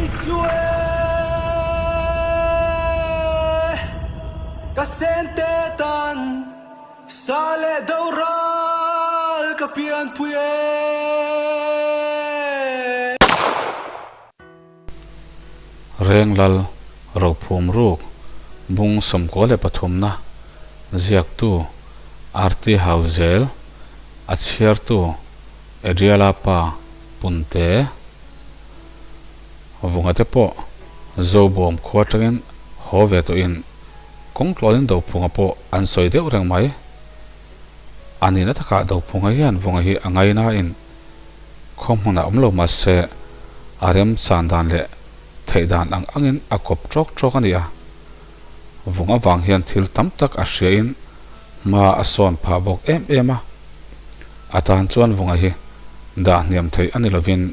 Kei chu e ka sente tan sa leh do ral ka pianpui e. Renglal Rophum Ruk Bung 93 na ziaktu RT Hauzel a chhiartu Adriala pa Punte Vunga te pawh Zobawm khua atangin haw ve tawhin kawng tlawlin Dophunga pawh an sawi deuh reng mai. A nihna takah Dophunga hian Vunga hi a ngainain khaw hmunah awm lo mah se a remchan dan leh theih dan ang angin a kawp tawk tawk a ni a. Vung avang hian thil tam tak a hriain hma a sawn phah bawk em em a. A tan chuan Vunga hi dah hniam theih a ni lovin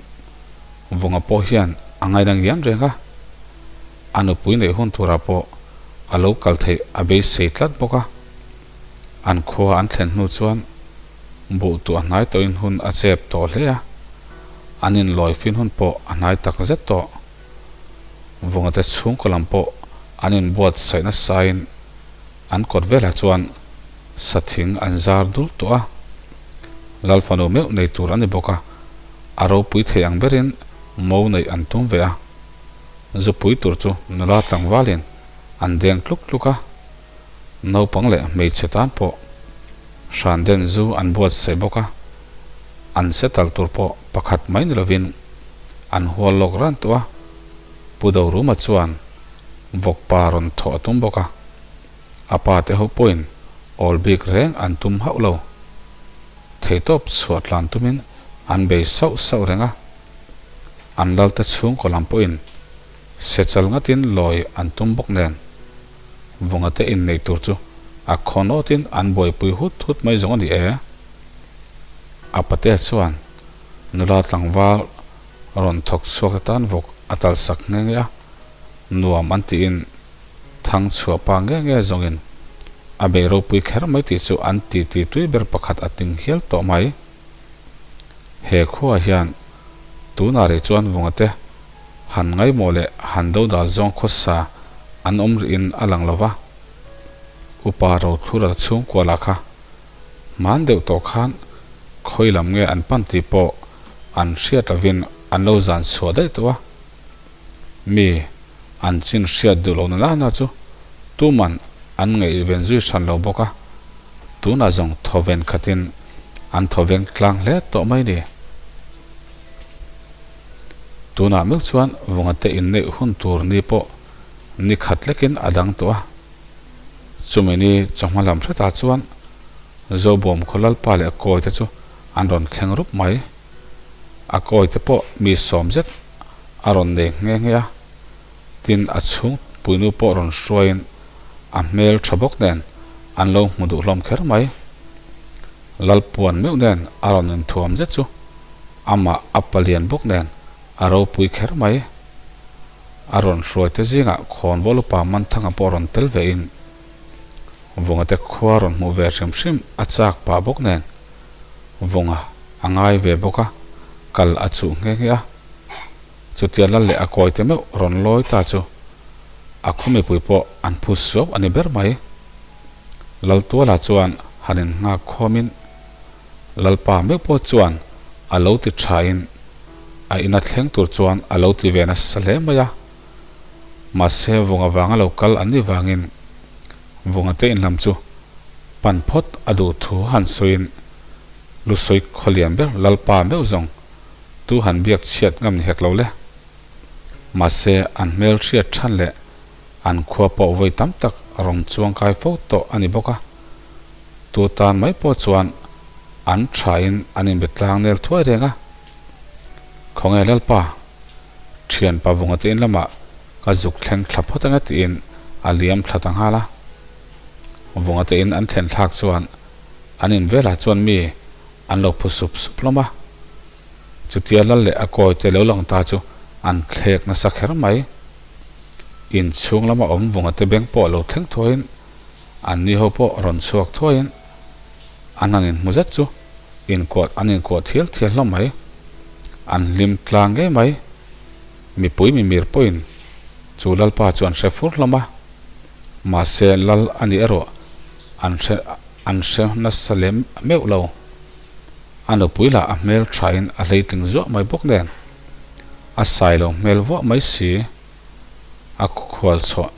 Vunga pawh hian a ngaina ngian reng a. A nupui neih hun turah pawh a lo kal theih a beisei tlat bawk a. An khua an thlen hnu chuan buh tuah hnai tawhin hun a chep tawh hle a, an inlawi fin hun pawh a hnai tak zet tawh. Vungate chhungkaw lam pawh an inbuatsaih nasain an kawt velah chuan sathing an zar dul tawh a, Lalfanu meuh nei tur a ni bawk a, a ropui thei ang berin mo neih an tum ve a, zupui tur chu nula tlangvalin an deng tluk tluk a. Naupang leh hmeichhe tan pawh hran den zu an buatsaih bawk a, an setal tur pawh pakhat mai ni lovin an hual lawk ran tawh a, Pu Doruma chuan vawkpa rawn thawh a tum bawk a, a pa te ho pawhin awl bik reng an tum hauh lo. Theitawp chhuah tlan tumin an bei sauh sauh reng a, an lalte chhungkaw lam pawhin sechal ngatin lawi an tum bawk nen. Vunga te inneih tur chu a khawnawtin an buaipui hut hut mai zawng a ni e. A patea chuan nula tlangval rawn thawk chhuak te tan vawk a tal sak nghe nghe a, nuam an tiin thang chhuah pa nge nge zawngin a bei ropui kher mai tih chu an titi tui ber pakhat a ting hial tawh mai. He khuaah hian tunah rih chuan Vunga te Han ngaihmawh leh han dodal zawng khawsa an awm rihin a lang lo va, Upa Rothlura chhungkua lah kha hman deuh tawh khan khawi lam nge an pan tih pawh an hriat lovin an lo zan chhuah daih tawh a. Mi an chin hriat duh lohna nana chu tuman an ngaihven zui hran lo bawk a, tunah zawng thawven khatin an thawveng tlang hle tawh mai ni. Tunah meuh chuan Vungate inneih hun tur ni pawh ni khat lekin a dang tawh a. Chumi ni chawhma lam hretah chuan Zobawm khaw Lalpa leh Kawite chu an rawn thleng rup mai. A kawite pawh mi sawm zet a rawn nei nghe nghe a, tin a chhung puinu pawh rawn hruaiin a hmel tha bawk nen an lo hmu duh hlawm kher mai. Lalpuan meuh nen a rawn inthuam zet chu amah a palian bawk nen a ropui kher mai. A rawn hruai te zingah khawnbawl upa Manthanga pawh rawn tel ve in Vungate khua rawn hmuh ve hrim hrim a chak pah bawk nen Vunga a ngai ve bawk a, kal a chuh nghe nghe a. Chutia lal leh a kawi te meuh rawn lawi ta chu a khaw mipui pawh an phut suau a ni ber mai. Laltuala chuan han innghak khawmin Lalpa meuh pawh chuan a lo ti thain a ina thleng tur chuan a lo ti ve nasa hle mai a. Mahse Vunga vanga lo kal an nih vangin Vunga te inlam chu pan phawt a duh thu han sawiin Lusawi khawlian ber Lalpa meuh zawng tu han biak chhiat ngam ni hek lo le. Mahse an hmel hriat than leh an khua pawh vawi tam tak rawn chuang kai fo tawh a ni bawk a. Tu tan mai pawh chuan an thain an inbe tlang nel thuai reng a. Khawnge Lalpa, thian pavunga te in lamah ka zuk thleng thla phawt anga tiin a liam thla ta nghal a. Vunga te in an thlen thlak chuan an in velah chuan mi an lo phu sup sup hlawm a. Chutia lal leh a kawi te lo lang ta chu an thlek nasa kher mai. Inchhung lama awm vunga te beng pawh lo thleng thuaiin An ni ho pawh rawn chhuak thuaiin an han inhmu zet chu inkuat an inkuah thial thial hlawm mai. An hlim tlang ngei mai. Mipui mimir pawhin chu Lalpa chu an hre fur hlawm a, mahse Lal a nih erawh an hre an hre nasa lem meuh lo. A nupui lah a hmel thain a hleitling zuah mai bawk nen, a sai lo hmel vuah mai si. A khual chhuah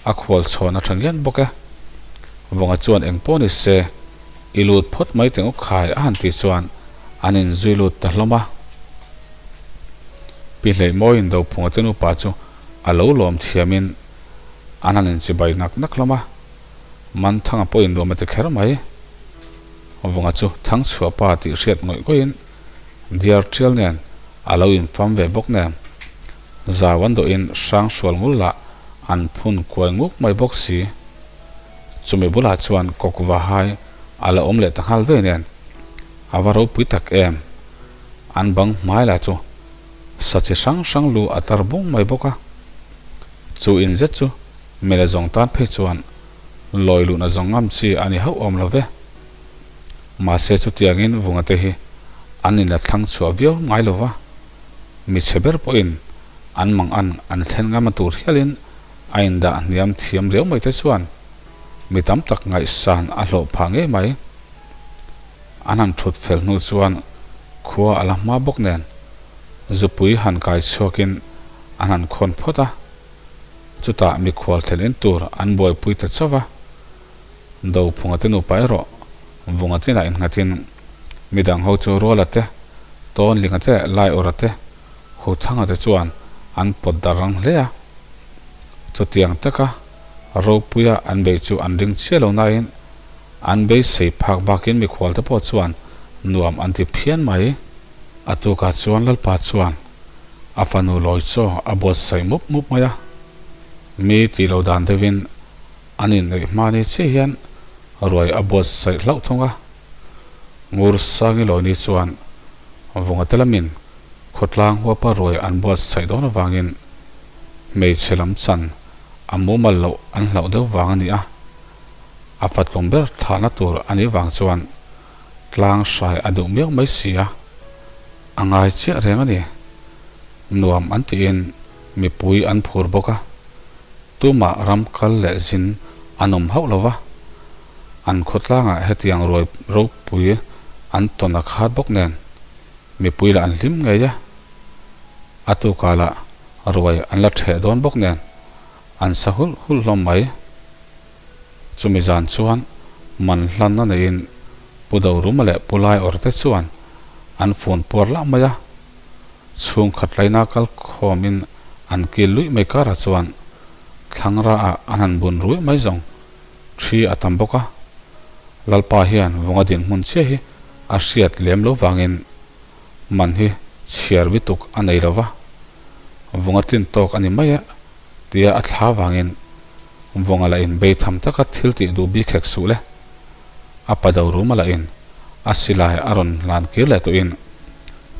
a khual chhawn a tha ngian bawk e. Vawnga chuan eng pawh ni se, i lut phawt mai teng u khai a han tih chuan an inzui lut ta hlawm a. Pi Hleihmawiin Dophunga te nupa chu a lo lawm thiamin an han inchibai nak nak hlawm a. Manthanga pawhin nuam a ti kher mai. Vawnga chu Thangchhuah pa tih hriat ngawih ngawihin Diar ṭial nen a lo infam ve bawk nen, zau an dawhin hrang hrual ngul lah an phun kuai nguk mai bawk si. Chumi bulah chuan kawkva hai a la awm leh ta nghal vei nen, a va ropui tak em! An bang hmai lah chu sa chi hrang hrang lu a tar bung mai bawk a. Chu in zet chu mele zawng tan phei chuan lawi luhna zawng ngam chi a ni hauh awm lo ve. Mahse chutiangin vungate hi an inla thlang chhuah viau ngai lo va, mi chhe ber pawhin an mang an an thlen ngam a tur hialin a indah hniam thiam riau mai te chuan mi tam tak ngaihsan a hlawh phah ngei mai. An han thut fel hnu chuan khua a la hma bawk nen zupui han kai chhuakin an han khawn phawt a, chutah mikhual thlen in tur an buaipui ta chauh va. Dophunga te nupa erawh Vunga tinah innghatin midang ho chu Ruala te, Tawnlinga te, Laiawra te, Huthanga te chuan an pawt dar rang hle a. Chutiang taka ropuia an beih chu an ring chiah lo nain an beisei phak bakin mikhual te pawh chuan nuam an ti phian mai. A tukah chuan Lalpa chuan a fanu lawi chaw a buatsaih mup mup mai a, mi tih lo dan deuhin An inneih hma ni chiah hian ruai a buatsaih hlauh thung a. Ngur Sangi Lawini chuan Vunga te lamin khawtlang huapa ruai an buatsaih dawn avangin hmeichhe lam chan a mumal loh an hlauh deuh vang a ni a. A fatlum ber thlahna tur a nih vang chuan tlang hrai a duh miau mai si a, a ngai chiah reng a ni. Nuam an tiin mipui an phur bawk a. Tumah ram kal leh zin an awm hauh lo va, an khawtlangah hetiang ruai ropui an tawn a khat bawk nen mipui lah an hlim ngei a, a tukah lah ruai an la ṭheh dawn bawk nen an sa hulh hulh hlawm mai. Chumi zan chuan man hlanna neiin Pu Doruma leh Pu Laiawrte chuan an fun puar lah mai a. Chhungkhat laina kal khawmin an kil luih mai karah chuan thlangra ah an han bun ruih mai zawng thi a tam bawk a. Lalpa hian vunga dinhmun chiah hi a hriat lem lo vangin man hi chhiar bituk a nei lo va, vunga tlin tawk a ni mai e tia a thla vangin vunga lah in bei tham taka thil tih duh bik hek suh le. A pa do ruma lah in a silai a rawn hlan kir leh tawhin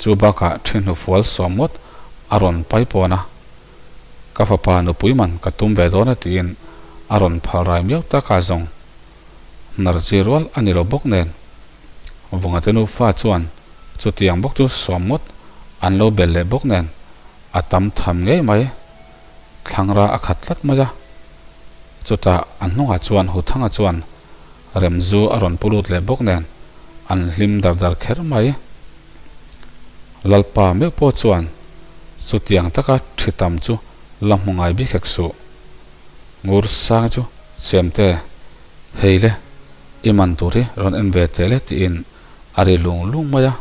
Chu bakah ṭhi hnufual sawm ngawt a rawn pai pawn a, Ka fapa nupui man ka tum ve dawn a tiin a rawn phal rai miau tak a zawng. Hnarchi rual a ni lo bawk nen. Vawngate nufa chuan chutiang bawk chu sawm ngawt an lo bel leh bawk nen a tam tham ngei mai. Thlangra a khat tlat mai a. Chutah a hnungah chuan Huthanga chuan Remzu a rawn pu lut leh bawk nen an hlim dar dar kher mai. Lalpa meuh pawh chuan chutiang taka thi tam chu la hmu ngai bik hek suh. Ngur Sangi chu Chemte, hei le, i man tur hi rawn en ve teh le tiin a ri lung lung mai a.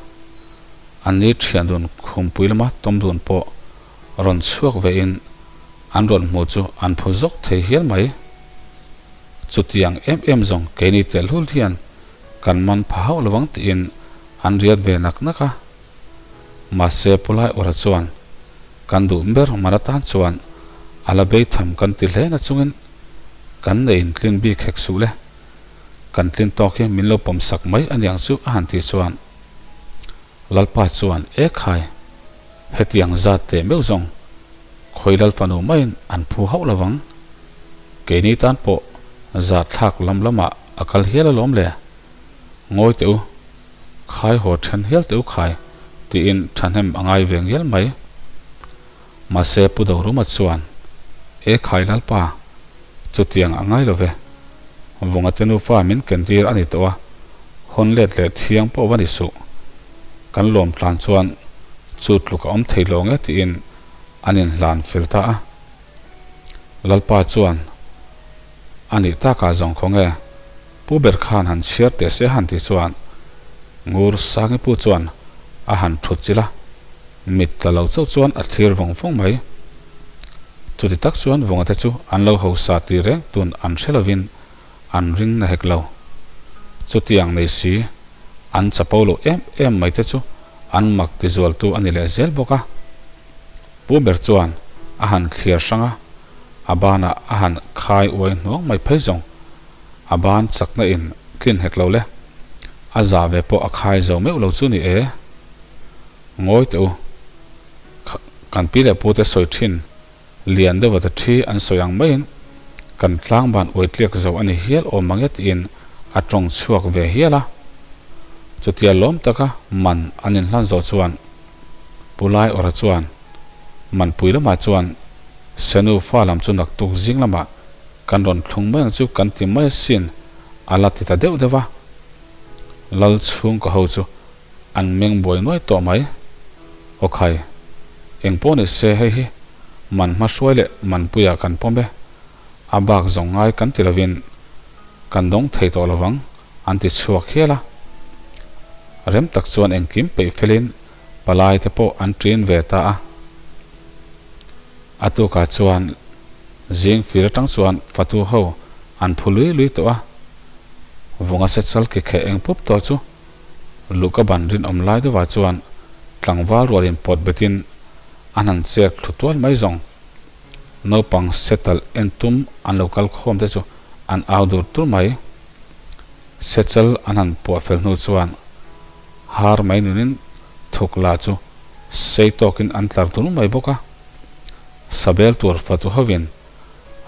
An ni thian dun khumpui lama tawm dun pawh rawn chhuak ve in an rawn hmu chu an phu zawk thei hial mai. Chutiang em em zawng keini telhul hian kan man pha hauh lo ang tiin an riat ve nak nak a. Mahse Pulai Awra chuan kan duh ber man atan chuan a la bei tham kan ti hle na chungin kan nei in tlin bik hek suh le. Kan tlin tawk hi min lo pawm sak mai aniang chu a han tih chuan Lalpa chuan e khai hetiang zat teh meuh zawng khawi lal fanu maiin an phu hauh lo vang. Keini tan pawh zat thlak lam lamah a kal hial alawm le. Ngawi teh u, khai haw then hial teh u khai tiin thahnem a ngai ve ngial mai. Mahse Pu Doruma chuan, E khai Lalpa, chutiang a ngai lo ve. Vunga te nufa min kentir a ni tawh a, hawn let leh thiang pawh va ni suh. Kan lawm tlan chuan chu tluk a awm thei lo nge tiin an inhlan fel ta a. Lalpa chuan, A nih takah zawng khaw nge? Pu ber khan han chhiar teh se han ti chuan Ngur Sangi pu chuan a han thut chilh a, mit tla lo chauh chuan a thlir vawng vawng mai. Chuti tak chuan Vunga te chu an lo hausa ti reng tun an hre lovin an ring na hek lo. Chutiang nei si an chapo lo em em mai te chu an mak ti zualtu a ni leh zel bawk a. Pu ber chuan a han thliar hrang a, a banah a han khai uai hnuang mai phei zawng. A ban chakna in tlin hek lo le. A za ve pawh a khai zo meuh lo chu ni e. Ngawi teh u. Kha kan pi leh pu te sawi thin lian deuh ta thi an sawi ang maiin kan tlang ban uai tliak zo a ni hial awm mang e tiin a tawng chhuak ve hial a. Chutia lawm taka man an inhlan zawh chuan Pu Laiawrha chuan Manpui lamah chuan Senu fa lam chu naktuk zing lamah kan rawn thlung mai ang chu kan ti mai asin a la ti ta deuh deuh a. Lal chhungkaw ho chu an meng buai nuai tawh mai. Aw khai, eng pawh ni se hei hi man hmahruai leh manpuiah kan pawm e, a bak zawng ngai kan ti lovin kan dawng thei tawh lovang an ti chhuak hial a. Rem tak chuan engkim peih felin palai te pawh an ṭin ve ta a. A tukah chuan zing fir atang chuan fatu ho an phu lui lui tawh a, vunga se chal ki kheh eng pup tawh chu luhka ban rinawm lai deuhah chuan tlangval rualin pawt betin an han chek thlu tual mai zawng. Naupang setal en tum an lo kal khawm te chu an au dur dur mai. Sechal an han puah fel hnu chuan har mai nunin thuk la chu sei tawkin an tlar dur mai bawk a. Sabel tur fatu hovin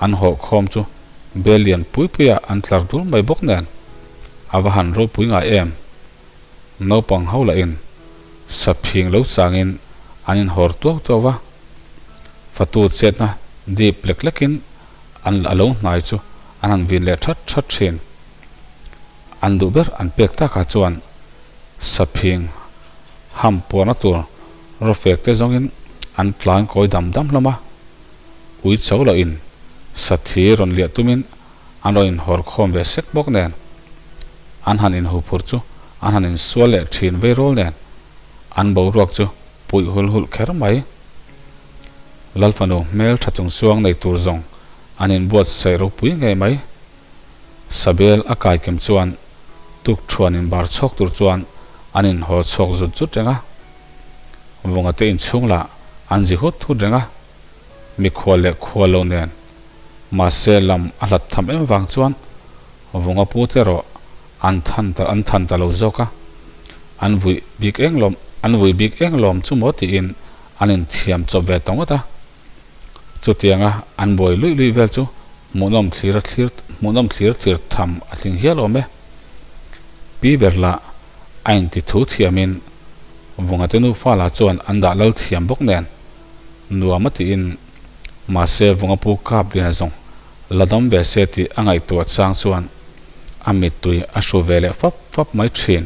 an hawh khawm chu bel lian pui puiah an tlar dur mai bawk nen a va han ropui ngai em. Naupang ho lahin saphing lo changin an inhawr tuau tuau a, fatu chetna dip lek lekin an a lo hnai chu an han vin leh that that thin. An duh ber an pek takah chuan saphing ham puarna tur rawfek te zawngin an tlan kawi dam dam hlawm a, ui cho lohin sathi rawn liah tumin an rawn inhawr khawm ve sek bawk nen, an han inhuphur chu an han insual leh thin vei rawl nen, an boruak chu puih hul hulh kher mai. Lalfanu hmel tha chung chuang nei tur zawng an inbuatsaih ropui ngei mai. Sabel a kai kem chuan tuk thuan inbar chhawk tur chuan an inhaw chhuak zut zut reng a. Vunga te inchhung lah an zi hut hut reng a, mikhual leh khual lo nen. Mahse lam a hlat tham em vang chuan Vunga pu te erawh an than ta an than ta lo zawk a, an vui bik eng lawm an vui bik eng lawm chu maw tiin an inthiam chawp ve ta ngawt a. Chutianga an buai luih luih vel chu hmuhnawm thlir a thlir hmuhnawm thlir thlir tham a tling hial awm e. Pi ber lah a inti thu thiamin Vunga te nufa lah chuan an dah lal thiam bawk nen nuam a tiin mahse Vunga pu kap lian zawng la dam ve se tih a ngaihtuah chang chuan a mittui a hru ve leh fap fap mai thin.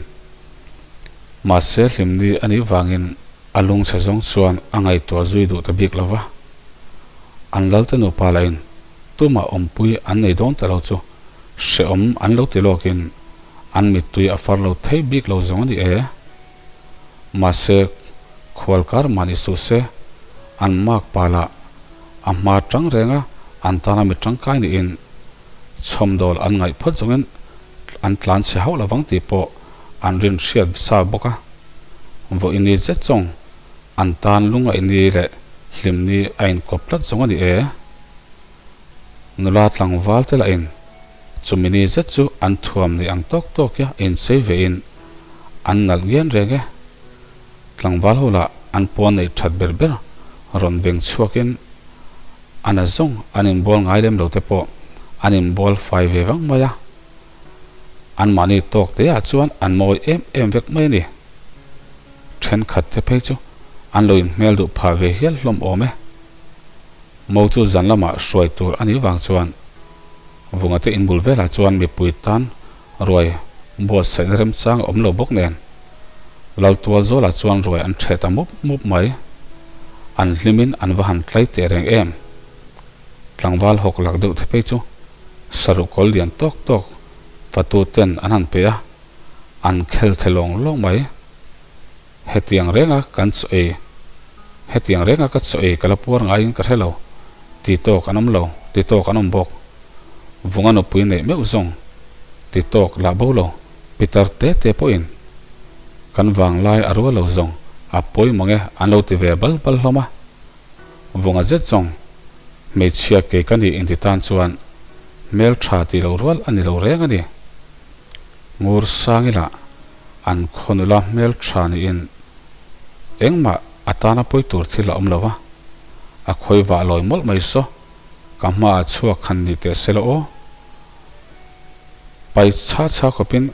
Mahse hlimni a nih vangin A lungchhe zawng chuan a ngaihtuah zui duh ta bik lo va, an lalte nupa lahin tumah awmpui an nei dawn ta lo chu hrehawm an lo ti lawkin an mittui a far lo thei bik lo zawng a ni e. Mahse, khualkar mah ni suh se, an makpa lah a hma tang reng a, an tana mi tangkai niin chhawmdawl an ngaih phawt zawngin an tlan chhe hauh lovang tih pawh an rin hriat sa bawk a. Vawiini zet zawng an tan lungaihni leh hlimni a inkawp tlat zawng a ni e. Nula tlangval te lahin chumini zet chu an thuam nei ang tawk tawk ia inchei vein an nalh ngian reng e. Tlangval ho lah an pawn neih that ber ber rawn veng chhuakin a na zawng an inbual ngai lem lo te pawh an inbual fai ve vang mai a. Anmahni tawk te ah chuan an mawi em em vek mai a ni. Thenkhat te phei chu an lo inhmel duh phah ve hial hlawm awm e. Mo chu zan lamah hruai tur a nih vang chuan Vunga te inbul velah chuan mipui tan ruai buatsaihna remchang a awm lo bawk nen Laltual zawlah chuan ruai an ṭheh ta mup mup mai. An hlimin an va han tlai teh reng em. Tlangval hawk lak deuh te phei chu saruh kawl lian tawk tawk fatu ten an han pe a, an khel the lawng lawng mai. Hetiang renga kan chaw ei, hetiang renga ka chaw ei ka la puar ngaiin ka hre lo, ti tawk an awm lo, ti tawk an awm bawk. Vunga nupui neih meuh zawng, ti tawk lah bo lo, pitar te te pawhin kan vanglai a rual lo zawng a pawi mang e an lo ti ve bal bal hlawm a. Vunga zet zawng, hmeichhia kei ka nih inti tan chuan hmel tha tih lo rual a ni lo reng a ni. Ngur Sangila An khaw nula hmel tha niin engmah a tana pawi tur thil a awm lo va, a khawi vah lawi mawlh mai saw, ka hmaah chhuak han ni teh se la aw. Pai chha chha khawpin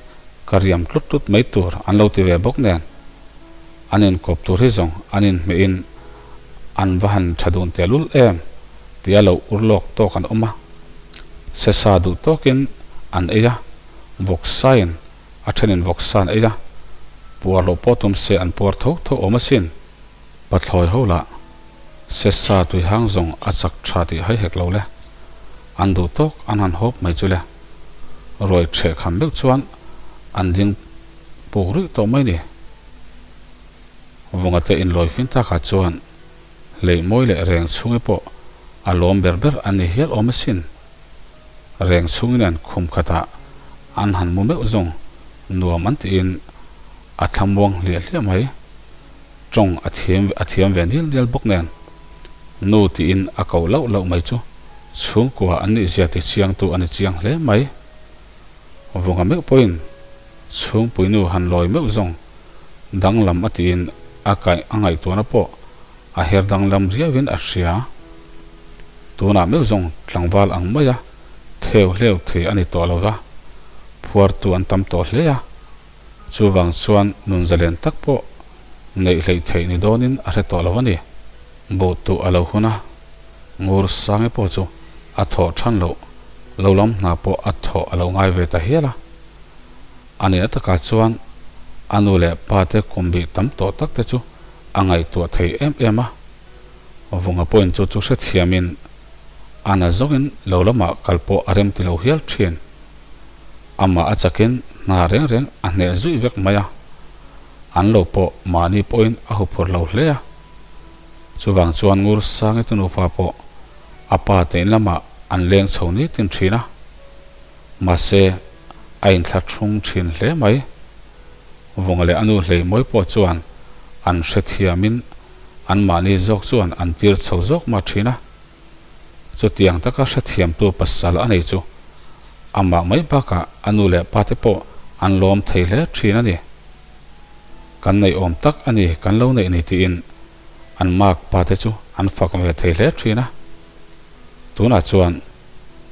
ka riam tlut tlut mai tur an lo ti ve bawk nen, an inkawp tur hi zawng an inhmehin an va han tha dun tehlul em tia lo ur lawk tawk an awm a. Sesa duh tawkin an ei a, vawksain A thenin vawksa an ei a, puar loh pawh tum se an puar tho tho awm asin. Pathlawi ho lah sesa tuihang zawng a chak tha tih hai hek lo le. An duh tawk an han hawp mai chu le. Ruai theh kham meuh chuan an ding puk ruih tawh mai ni. Vunga te inlawi fin takah chuan leih mawi leh reng chhungi pawh a lawm ber ber an ni hial awm asin. Reng chhungin an khum khatah an han mu meuh zawng nuam an tiin a thlamuang hliah hliah mai. Tawng a thiam a thiam ve nil nil bawk nen nu tiin a koh lauh lauh mai chu chhungkua an nih zia ti chiangtu a ni chiang hle mai. Vunga meuh pawhin chhungpuinu han lawi meuh zawng danglam a tiin a kaih a ngaihtuahna pawh A her danglam riauin a hria. Tunah meuh zawng tlangval ang maia theu hleu thei a ni tawh lo va, phuartu an tam tawh hle a. Chuvang chuan nun zalen tak pawh neih hleih theih ni dawnin a hre tawh lo a ni. Buhtuh a lo hun a, Ngur Sangi pawh chu a thawh than loh lo lam hna pawh a thawh a lo ngai ve ta hial a. A nihna takah chuan a nu leh pa te kum bih tam tawh tak te chu a ngaihtuah thei em em a, Vunga pawhin chu chu hrethiamin a na zawngin lo lamah kal pawh a rem ti lo hial thin. Amah a chakin hna reng reng a hneh zuih vek mai a, an lo pawh mahni pawhin a huphurh lo hle a. Chuvang chuan Ngur Sangi te nufa pawh a pa te in lamah an leng chho nitin thin a, mahse a inthlahrung thin hle mai. Vunga leh a nu Hleimawi pawh chuan an hrethiamin anmahni zawk chuan an tir chho zawk mah thin a. Chutiang taka hrethiamtu pasal a nei chu amah mai bakah a nu leh pate pawh an lawm thei hle thin a ni. Kan neih awm tak a ni kan lo neih ni tiin an mak pate chu an fak ve thei hle thin a. Tunah chuan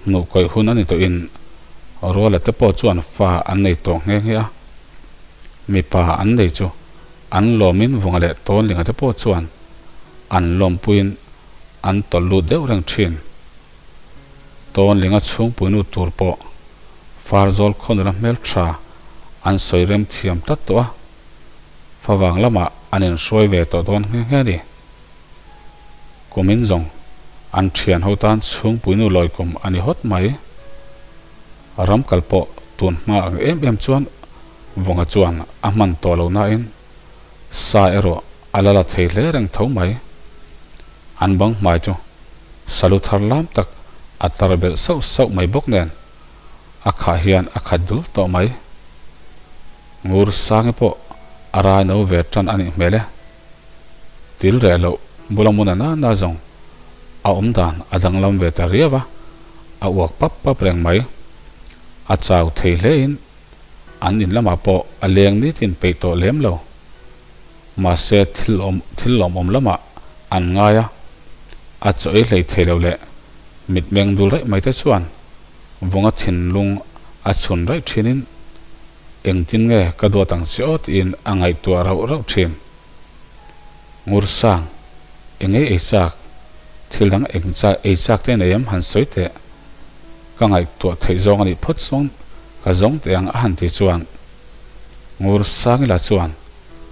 hmuh kawih hun a ni tawhin Ruala te pawh chuan fa an nei tawh nghe nghe a. Mipa an nei chu an lawmin Vunga leh Tawnlinga te pawh chuan an lawmpuiin an tawlh lut deuh reng thin. Tawnlinga chhungpuinu tur pawh Farzawl khawnula hmeltha an sawi rem thiam tlat tawh a, favang lamah an inhruai ve tawh dawn nghe nghe a ni. Kumin zawng an thian ho tan chhungpuinu lawi kum a ni hawt mai. Ram kal pawh tun hma ang em em chuan Vunga chuan a hman tawh lo nain sa erawh a la la thei hle reng tho mai. An bang hmai chu salu thar lam tak a tar belh sauh sauh mai bawk nen a khah hian a khat dul tawh mai. Ngur Sangi pawh a rai no ve tan a nih hmel e. Til reh loh bula hmun a nana zawng a awm dan a danglam ve ta riau a, a uak pap pap reng mai. A chau thei hlein an in lamah pawh a leng nitin peih tawh lem lo. Mahse thil awm thil lawmawm lamah an ngai a, a chaw ei hlei thei lo leh mitmeng dul raih mai te chuan vunga thinlung a chhun raih thinin Engtin nge ka duat ang che aw tiin a ngaihtuah rauh rauh thin. Ngursang, eng ei ei chak? Thil dang eng chak ei chak te nei em han sawi teh. Ka ngaihtuah theih zawng a nih phawt chuan ka zawng teh ang a han ti chuan Ngur Sangila chuan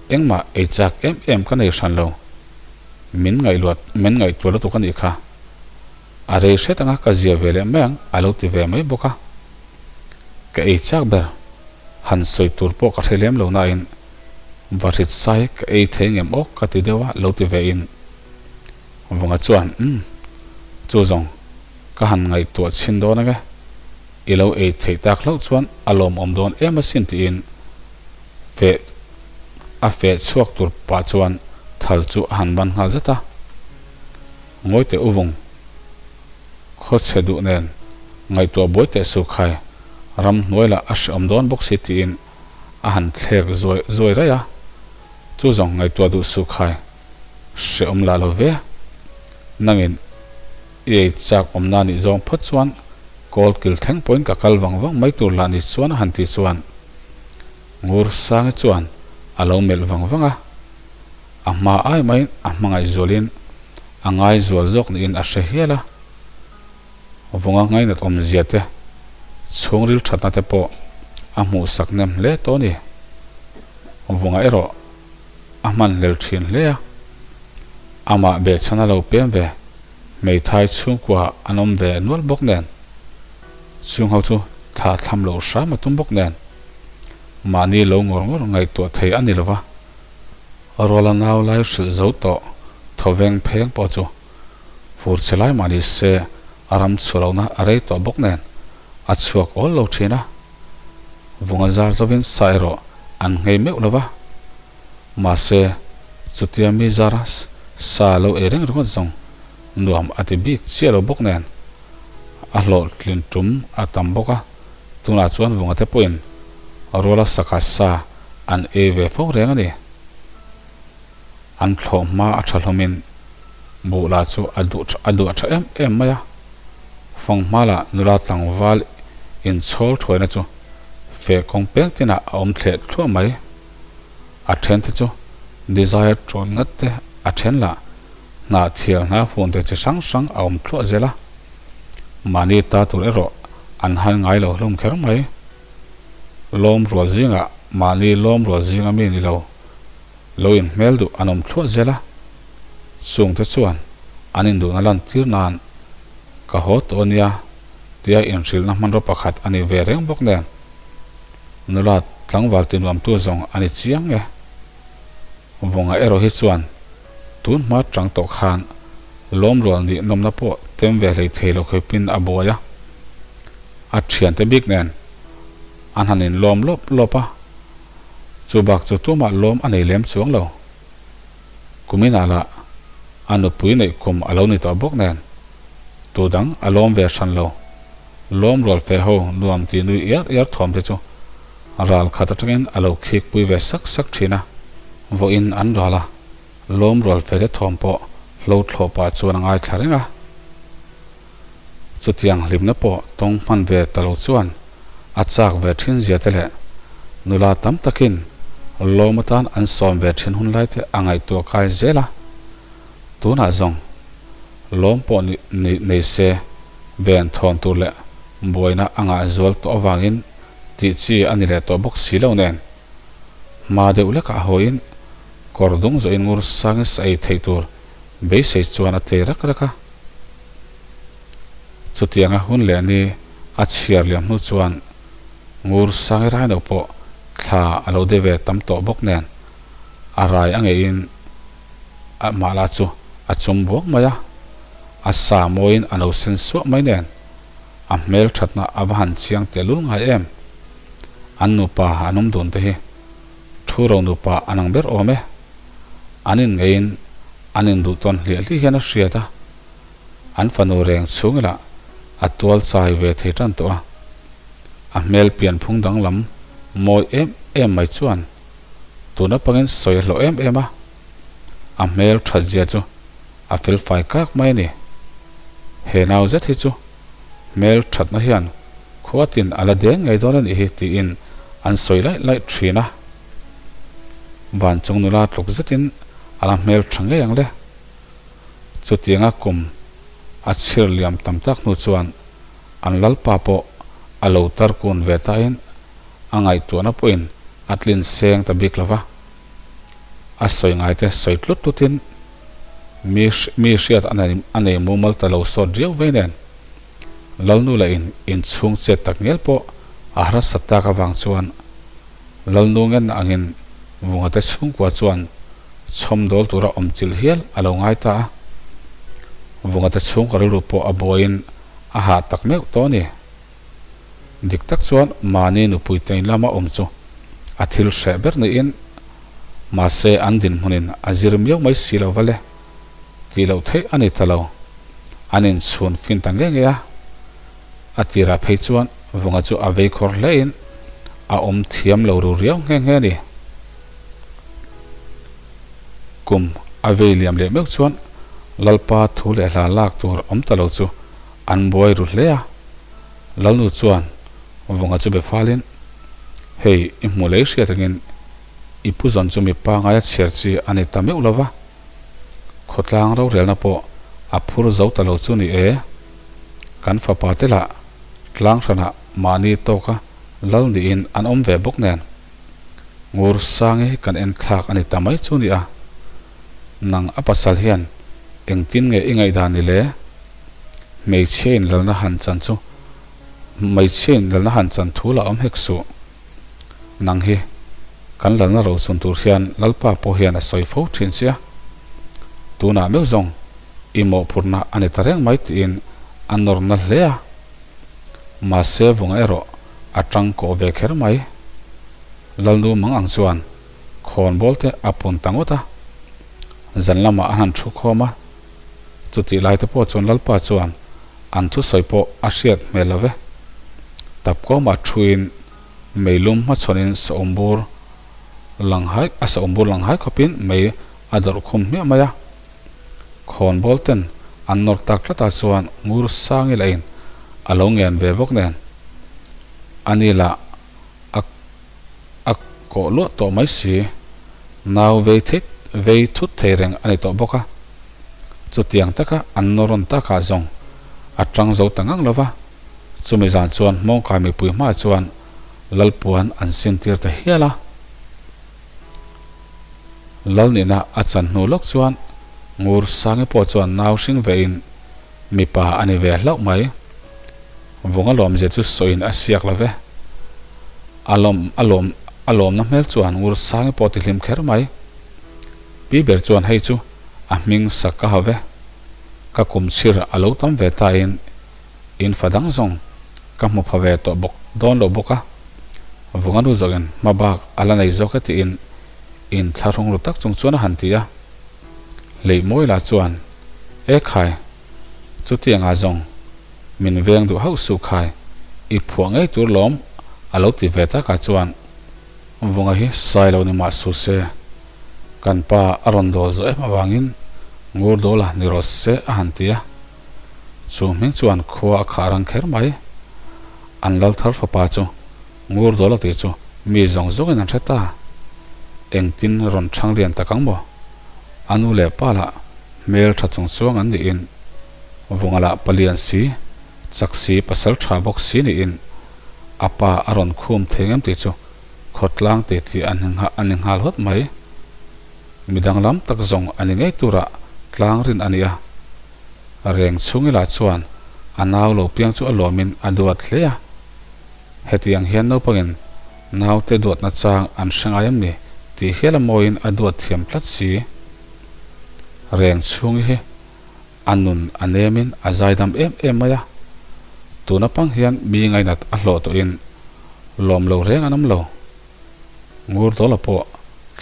engmah ei chak em em ka nei hran lo. Min ngaihluat min ngaihtuah lutuk a nih kha. A rei hret anga ka zia ve leh mai ang a lo ti ve mai bawk a. Ka ei chak ber. Han sawi tur pawh ka hre lem lo nain va hrit sai ka ei thei ngem awk ka ti deuh a lo ti ve in Vunga chuan umm chu zawng ka han ngaihtuah chhin dawn ange i lo ei theih tak hlauh chuan a lawmawm dawn em asin tiin feh a feh chhuak tur pah chuan thal chu a han ban nghal zat a. Ngawi teh u vung. Khaw chhe duh nen ngaihtuah buai teh su khai ram hnuai lah a hrehawm dawn bawk si tiin a han thlek zuai zuai raih a. Chu zawng ngaihtuah duh su khai hrehawm lah lo ve. Nangin i ei chak awmna nih zawng phawt chuan kawl kil thleng pawhin ka kal vang vang mai tur lah ni chuan a han tih chuan Ngur Sangi chuan a lo melh vang vang a. A hma ai maiin a hmangaih zualin a ngai zual zawk niin a hre hial a. Vunga ngainat awmzia te, chhungril thatna te pawh a hmuhsak nem hle tawh a ni. Vunga erawh a hmanhlel thin hle a, amah behchhan a lo pem ve, hmeithai chhungkua an awm ve nual bawk nen, chhungho chu thla thlam loh hram a tum bawk nen, mahni lo ngawr ngawr ngaihtuah thei a ni lova. Ruala nau lai hrilh zo tawh thawveng pheng pawh chu fur chhe lai mah ni se a ram chhuah lohna a rei tawh bawk nen a chhuak awl lo thin a. Vunga zar zovin sa erawh an nghei meuh lo va. Mahse, chutia mi zara sa lo ei reng ringawt zawng nuam a ti bik chiah lo bawk nen a hlawhtlin tum a tam bawk a. Tunah chuan vunga te pawhin ruala saka sa an ei ve fo reng a ni. An thlawh hma a tha hlawmin buh lah chu a duh a duh a tha em em mai a. Fanghma lah nula tlangval inchhawl thuaina chu feh kawng peng tinah a awm thleh thluah mai. A then te chu desire tawn ngat te a then lah hnah thial hna fun te chi hrang hrang a awm thluah zel a. Mahni ta tur erawh an han ngai lo hlawm kher mai. Lawm rual zingah mahni lawm rual zinga mi ni lo, lo inhmel duh an awm thluah zel a. Chungte chuan an induhna lantir nan ka haw tawh ania tia inhrilhna hmanraw pakhat a ni ve reng bawk nen nula tlangval tinuamtu zawng a ni chiang e. Vunga erawh hi chuan tun hma chang tawh khan lawmrual nih nawmna pawh tem ve hlei thei lo khawipin a buai a, a thiante bik nen an han inlawm lawp lawp a, chu bak chu tumah lawm a nei lem chuang lo. Kuminah lah a nupui neih kum a lo ni tawh bawk nen tu dang a lawm ve hran lo. Lawmrual fe ho nuam ti nui iar iar thuam te chu Ral khat atangin a lo khik pui ve sak sak thin a, vawiin an ral a, lawm rual fe te thawm pawh hlo thlawh pah chuan a ngaithla reng a. Chutiang hlimna pawh tawng hman ve ta lo chuan a chak ve thin zia te leh nula tam takin lawm atan an sawm ve thin hun lai te a ngaihtuah kai zel a. Tunah zawng lawm pawh nei se ven thawn tur leh buaina a ngah zual tawh avangin tih chi a ni leh tawh bawk si lo nen, hma deuh lekah hawiin kawr dung zawhin ngur sangin sa ei theih tur beisei chuan a tei rak rak a. Chutianga hun leh ni a chhiar liam hnu chuan ngur sangi raino pawh thla a lo de ve tam tawh bawk nen a rai a ngeihin a mahla chu a chum buak mai a, a sa mawiin a lo sen suah mai nen. A hmel thatna a va han chiang tehlul ngai em? An nupa an awm dun te hi thu ro nupa an ang ber awm e. An inngeiin an induh tawn hliah hliah hian a hriat a. An fanu reng chhung ila a tual chai ve thei tan tawh a. A hmel pianphung danglam mawi em em mai chuan tun atangin sawi a hlawh em em a. A hmel that zia chu a fel fai kak mai a ni. He nau zet hi chu hmel thatna hian khuatin a la deng ngei dawn a nih hi tiin an sawi laih laih thin a. Van chung nula tluk zetin a la hmel tha ngei ang le. Chutianga kum. A chhir liam tam tak hnu chuan an lalpa pawh a lo tar kun ve tain a ngaihtuahna pawhin a tlin seng ta bik lo va. A sawi ngaite sawi tlut tlutin mi mi hriat a nei mumal ta lo sawt riau vei nen Lalnu leh in inchhung chet tak ngial pawh a harsat tak avang chuan Lalnu ngenna angin Vungate chhungkua chuan chhawmdawl tura awm chilh hial a lo ngai ta a. Vungate chhungkaw rilru pawh a buaiin a hah tak meuh tawh a ni. Dik tak chuan mahni nupui tain lama awm chu a thil hreh ber niin mahse an dinhmunin a zir miau mai si lo va le. Tih loh theih a ni ta lo. An inchhun fin ta nge nge a. A tirah phei chuan Vunga chu a vei khawr hlein a awm thiam lo ru riau nghe nghe a ni. Kum a vei liam leh meuh chuan Lalpa thu leh hla lak tur awm ta lo chu an buai ru hle a. Lalnu chuan Vunga chu be falin, Hei i hmuh lei hriat angin i pu zawn chu mipa ngaia chhiar chi a ni ta meuh lo va. Khawtlang rorelna pawh a phur zo ta lo chu ni e. Kan fapa te lah tlang hranah mahni tawka lal niin an awm ve bawk nen. Ngur Sangi kan en thlak a ni ta mai chu ni a. Nang a pasal hian engtin nge i ngaihdan ni le? Hmeichhia in lalna han chan chu hmeichhia in lalna han chan thu lah awm hek suh. Nang hi kan lalna rochun tur hian Lalpa pawh hian a sawi fo thin che a, tunah meuh zawng i mawhphurhna a ni ta reng mai tiin a nawr na hle a. Mahse vunga erawh a tang kawh ve kher mai. Lalnu mang ang chuan khawnbawl te a pun ta ngawt a, zan lamah an han thu khawm a, chutih lai te pawh chuan Lalpa chuan an thusawi pawh a hriat hmel lo ve. Tapkawmah thuin meilum hmachhawnin sawmbur lang hai a sawmbur lang hai khawpin mei a dawrh khum hmiah mai a. Khawnbawl ten an nawr tak tlatah chuan ngur sangi lahin a lo ngen ve bawk nen ani lah a a kawh luah tawh mai si. Nau vei thei vei thut thei reng a ni tawh bawk a. Chutiang taka an nawr rawn takah zawng a tang zo ta ngang lo va. Chumi zan chuan Hmawngkai mipui hmaah chuan Lalpuan an sintir ta hial a. Lal nihna a chan hnu lawk chuan Ngur Sangi pawh chuan nau hring vein mipa a ni ve hlauh mai. Vunga lawmzia chu sawiin a siak lo ve. A lawm a lawm a lawmna hmel chuan Ngur Sangi pawh ti hlim kher mai. Pi ber chuan hei chu a hming sak ka ha ve. Ka kum chhir a lo tam ve tain In fa dang zawng ka hmu pha ve tawh bawk dawn lo bawk a, Vunga nu zawkin hma bak a la nei zawk e tiin in thlahrung ru tak chung chuan a han ti a. Hleihmawi lah chuan, E khai, chutiangah zawng min veng duh hauh suh khai, i phuah ngei tur lawm a lo ti ve takah chuan Vunga hi sai lo ni mah su se, kan pa a rawn dawl zawh em avangin ngur dawla ni rawh se a han ti a. Chu hming chuan khua a khah rang kher mai. An lal thar fapa chu ngur dawl a tih chu mi zawng zawngin an hre ta. Engtin rawn chhang lian tak ang maw? A nu leh pa lah hmel tha chung chuang an niin Vunga lah palian si, chak si, pasal tha bawk si niin a pa a rawn khum thei ngem tih chu khawtlang tih tih an ni nghal hawt mai. Mi danglam tak zawng a ni ngei turah tlang rin a ni a. Reng chhungila chuan a nau lo piang chu a lawmin a duat hle a. Hetiang hian naupangin naute duatna chang an hre ngai em ni tih hial a mawiin a duat thiam tlat si. Reng chhungi hi a nun a nemin a zaidam em em mai a. Tuna pang hian mi ngainat a hlawh tawhin lawm lo reng an awm lo. Ngur dawla pawh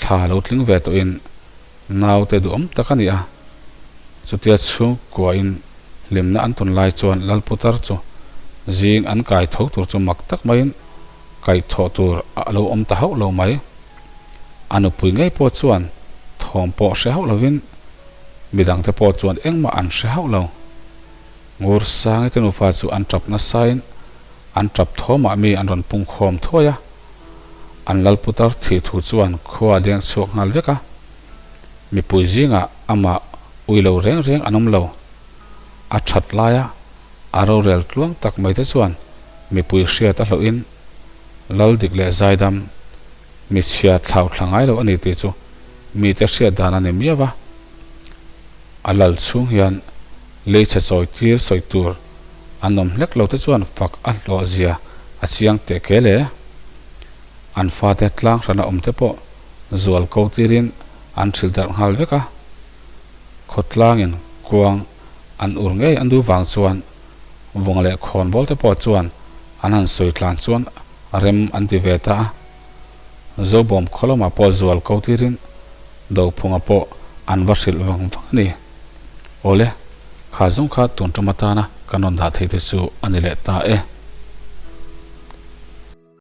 thla lo tling ve tawhin Naute duhawm tak a ni a, chutia chhungkuain hlimna an tawn lai chuan Lalputar chu zing an kai tho tur chu mak tak maiin kaihthawh tur a lo awm ta hauh lo mai. A nupui ngei pawh chuan thawm pawh hre hauh lovin midangte pawh chuan engmah an hre hauh lo. Ngur Sangite nufa chu an tap nasain an tap thawmah mi an rawn pungkhawm thuai a. An Lalputar thih thu chuan khua a deng chhuak nghal vek a, mipui zingah amah ui lo reng reng an awm lo. A that laia a rorel tluang tak mai te chuan mipui hriat a hlauhin lal dik leh zaidam michhia thlau thla ngai lo a ni tih chu mite hriat dan a ni miau a. A lal chhung hian leichhe chawi tir sawi tur an awm hlek lo te chuan fak a hlawh zia a chiang teh kel e. An fate tlang hrana awm te pawh zual ko tirin an hrilh darh nghal vek a. Khawtlangin kuang an ur ngei an duh vang chuan vawng leh khawnbawl te pawh chuan an han sawi tlan chuan rem an ti ve ta a. Zobawm khaw lamah pawh zual ko tirin Dophunga pawh an va hrilh vang vang a ni. Awle, kha zawng kha tun tum atana kan rawn dah thei te chu a ni leh ta e.